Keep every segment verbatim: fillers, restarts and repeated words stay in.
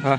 Ah.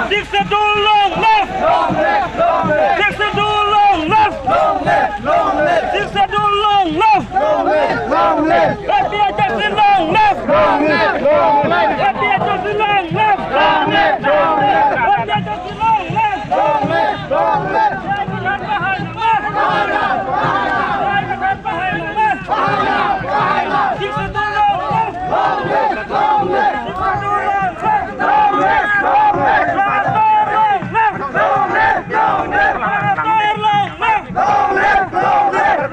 Sixth Schedule long live! Sixth Schedule long live! Sixth Schedule long live! Long live, long live! A P H L C long live! Long live, long live! A P H L C long live! Long live, long live! A P H L C long live! Long live, long live! Sixth Schedule long live! Long live, long live! Sixth Schedule long live! Long live, long live! Long live, long live! Long live, long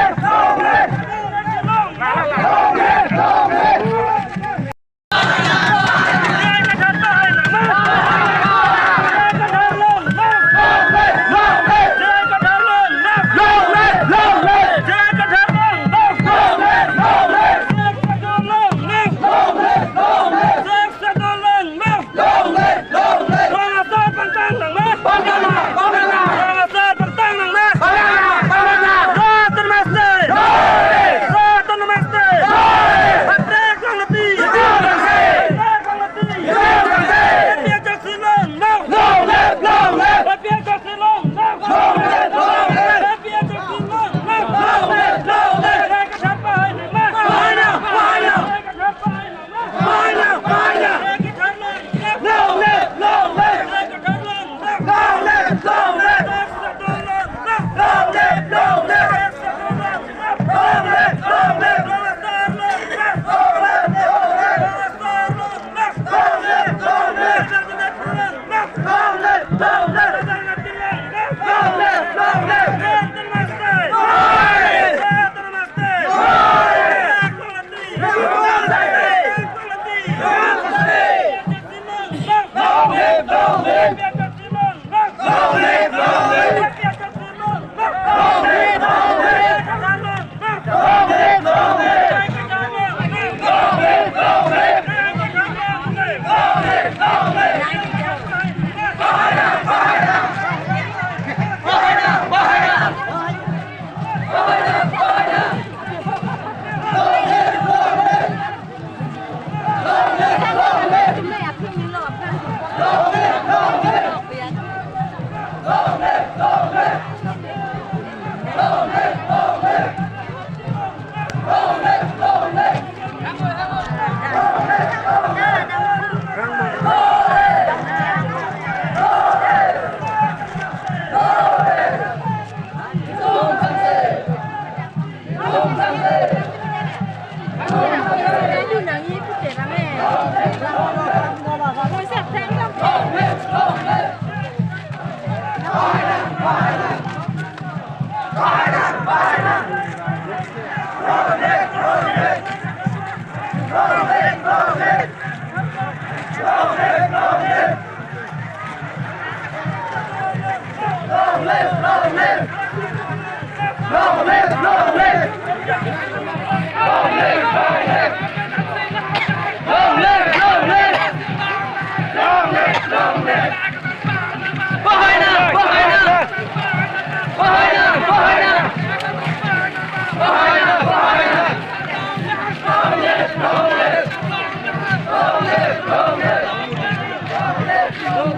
live! Long live, long live! Rong asar pangtang nangma? Pangtang nang, pangtang nang! Rong asar pangtang nangma? Pangtang nang, pangtang nang! Sir Autonomous State! Sir Autonomous State! Attack Longlati! Attack Longlati! A P H L C long live! Long live, long live! A P H L C long live! Long live, long live! A P H L C long live! Long live, long live! Sir Autonomous State! Pahai nangma! Pahai nang, pahai nang! Sir Autonomous State! Pahai nang, pahai nang! Long live, long live! Long live, long live! Long live, long live! Long live, long live! Long live, long live! Long live, long live! Long live, long live! Long live, long live! Long live, long live! Pahai nang, pahai nang! Pahai nang, pahai nang! Pahai nang, pahai nang! Long live, long live! Long live, long live! Long live, long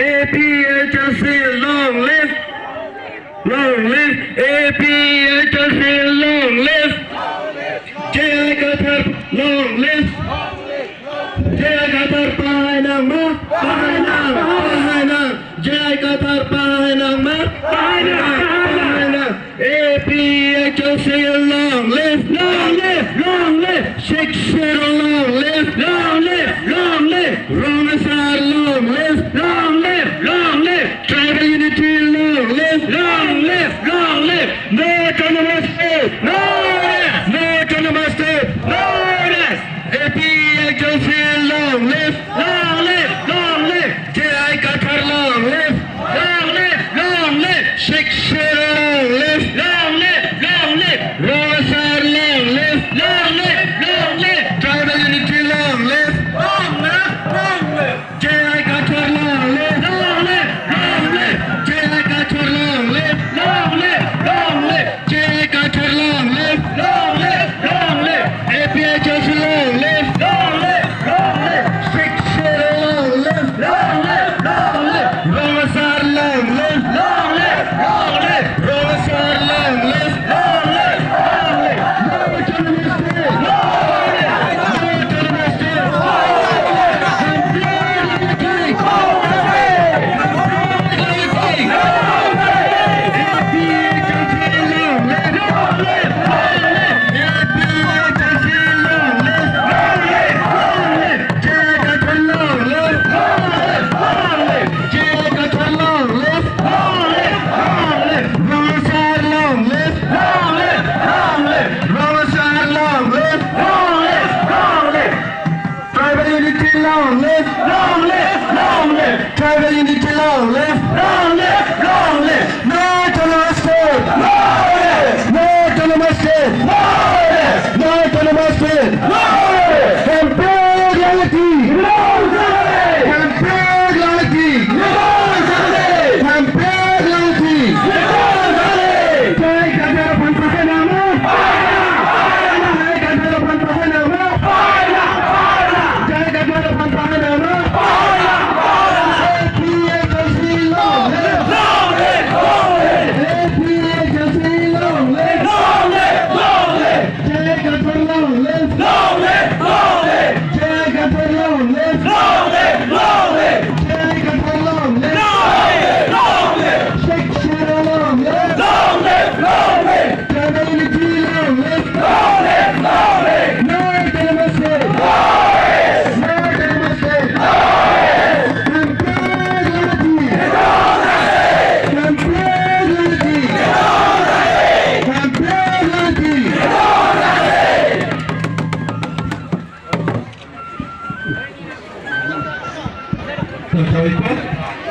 A P H L C long live! Long live! A P H L C long live! J I Kathar long live! J I Kathar pahai nang ma? Pahai nang! Pahai nang! J I Kathar pahai nang ma? Pahai nang! Pahai nang! A P H L C long live! Long live! Long live! Six zero long live! Long live! Long live! Rong Asar long live! Long live! Long live! Tribal unity long live! Long live! Long live! No autonomous state! No rest! No autonomous state! No rest! A P H L C long live! Long live! Long live! J I Kathar long live! Long live! Long live! Six zero long live! Long live! Long live! Rong Asar long live! Long live! Long live! Tribal unity long live! Long live! Long live! J I Kathar long live! Long live! Long live! J I Kathar long live! Long live! Long live! J I Kathar long live! Long live! Long live! A P H L C long live! Long live! Long live! Six zero long live! Long live! Long live! Rong Asar long live! Long live! Long live! Rong Asar long live! Long live! Long live! No autonomous state! No autonomous state! Tribal unity long live! Long live! Long live! Tribal unity long live! Long live! Long live! No autonomous state! No rest! No autonomous state! No rest! No autonomous state! No rest! Hemphrek Langti! Hemphrek Langti! Hemphrek Langti! J I Kathar aphan pahai nang ma? J I Kathar aphan pahai nang ma? J I Kathar aphan pahai nang ma? A P H L C long live! A P H L C long live! J I Kathar long live! J I Kathar long live! J I Kathar long live! Six zero long live! Tribal unity long live! No autonomous state! No autonomous state! Hemphrek Langti! Hemphrek Langti! Hemphrek Langti!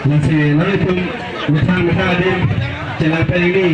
Lasi nanglitum methang methang adim chelang pen hini